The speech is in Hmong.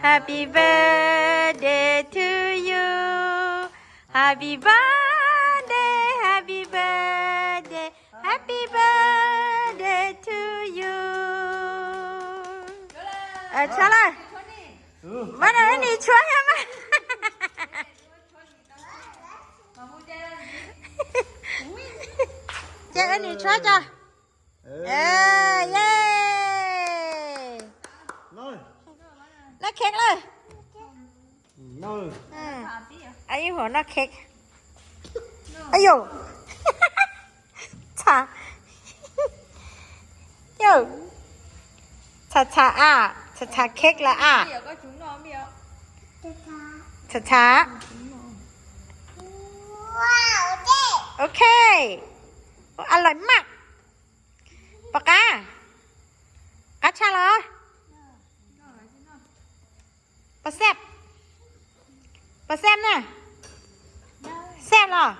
Happy birthday to you. Happy birthday, happy birthday, happy birthday to you. Tso lawm. Mas no ib nis tshuab thiab mas. Ces ib nis tshuab tso. Ye. Noj cake lawm. Ib huam noj cake. Ayu. Txha. Txha txha a, txha txha cake lawm a. Txha txha. Ok. A lawm mas. Pom qab, qab tshaj los? Pom xab, pom xab na, xab los?